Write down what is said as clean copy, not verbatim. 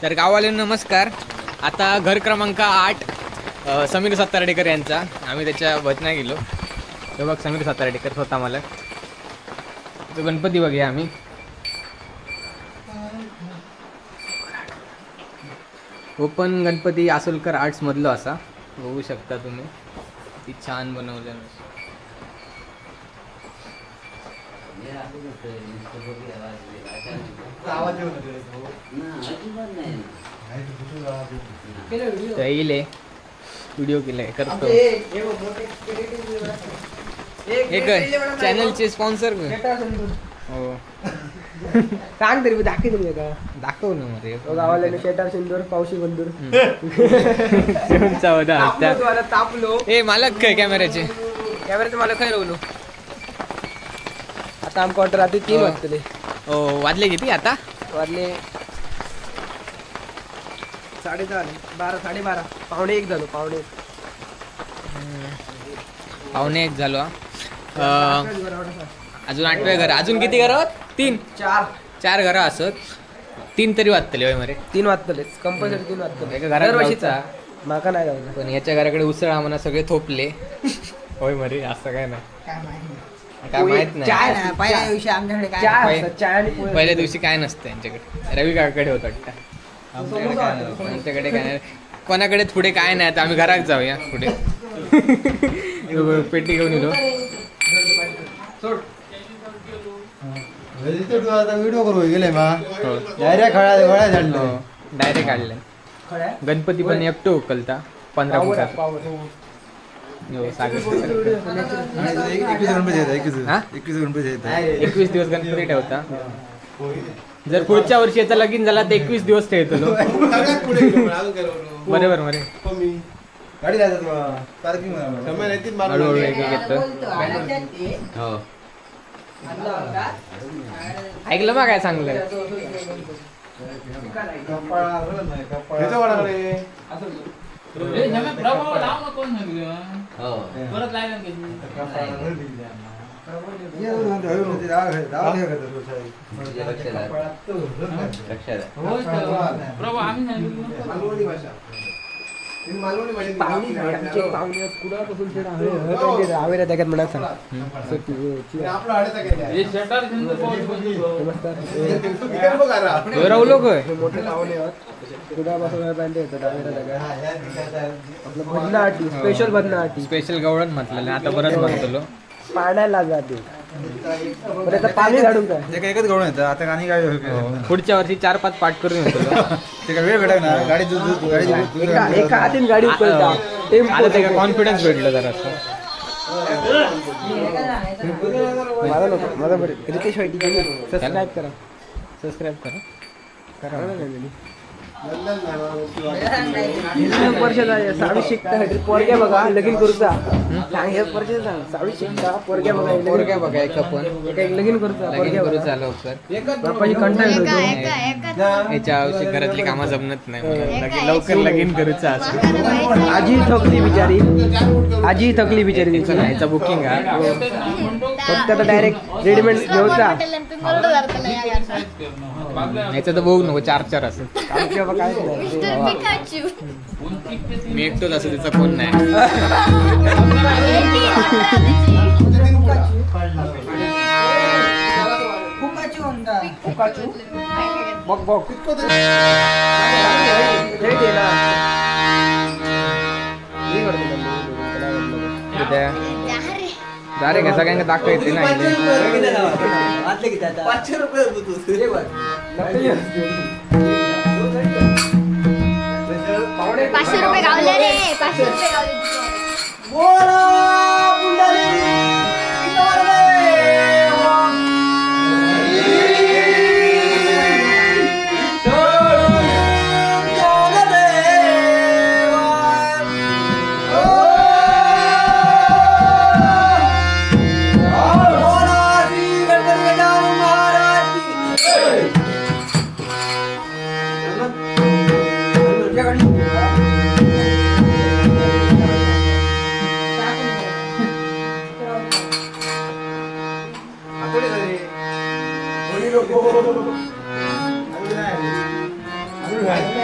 तर गाववाले नमस्कार. आता घर क्रमांक 8 समीर सातार्डेकर यांचा आम्ही त्याच्या भजना गेलो. तो बघ समीर सातार्डेकर स्वतः मला तो गणपती बघूया आम्ही. हो पण गणपती आसोलकर आर्ट्समधलो असा बघू शकता तुम्ही, किती छान बनवलं. व्हिडिओ केलाय करतो एक चॅनलचे स्पॉन्सर. हो सांग तरी दाखव तरी का दाखव ना मरे. गावाला शेटार सिंदूर पावशी बंदूर तापलो. ए मालक काय कॅमेऱ्याचे? कॅमेऱ्याचे मालक काय रवलो. आता आमका वाटतं रात्री 3 वाजतले. हो वाजले किती आता? वाजले 4:30 12 12:30 12:45 झालो. 12:45 झालो. अजून 8व्या घर. अजून किती घर? 3 4 घरं असत. 3 तरी वाजतले होय मरे? 3 वाजतले कंपल्सरी. 3 वाजतले एका घरात जाऊचा माका नाही जाऊचा. पण याच्या घराकडे उसळ आम्हाला सगळे थोपले होय मरे. असं काय नाही, काय माहित नाही. पहिल्या दिवशी आमच्याकडे काय पहिल्या दिवशी काय नसतं यांच्याकडे. रवी काकाकडे होत वाटतं. आमच्याकडे काय नाही, आमच्याकडे काय नाही, कोणाकडे पुढे काय नाही. आता आम्ही घरात जाऊया पुढे. पेटी घेऊन येलो. व्हिडिओ करू गेले डायरेक्ट डायरेक्ट काढले. गणपती पण एकटो उकलता 15 फुटात. 21 दिवस गणपती ठेवता. जर पुढच्या वर्षी याचा लगीन झाला तर 21 दिवस ठेवतो. बरोबर मरे. हळूहळू एक एक. ऐकलं मग काय सांगलं? स्पेशल भजना आटी स्पेशल गवळण म्हटलं आता बरंच म्हणतो पाण्याला जाते पाणी झाडून काय एकच गवळण येतं आता गाणी काय. पुढच्या वर्षी 4-5 पाठ करून येतो. वेळ भेटत ना गाडी एका हातीन गाडी उचलता. आता कॉन्फिडन्स भेटलं जरा. माझा नको माझा बरं. रितेश वाईटी सबस्क्राईब करा. सबस्क्राईब करा. वर्ष सावी शिकता पोरग्या बघा लगीन करूचा. हे वर्ष सांग सावी शिकता पोरग्या बघा पोरग्या बघा एका पण लगीन करूचा पोरग्या करूचा लवकर. बापाची कंटाळ याच्या आवश्यक घरातली कामं जमत नाही मला. लवकर लगीन करूचा. आजी थकली बिचारी. आजी थकली बिचारी. याचा बुकिंग आहे फक्त आता डायरेक्ट रेडीमेड घेऊचा. याचं तर बघू नको 4-4 असं. मी एकटोच असं त्याचा कोण नाही. अरे का सगळ्यांना दाखवा येते ना. 500 रुपये 500 रुपये गावले रे. 500 रुपये गावले. Hey,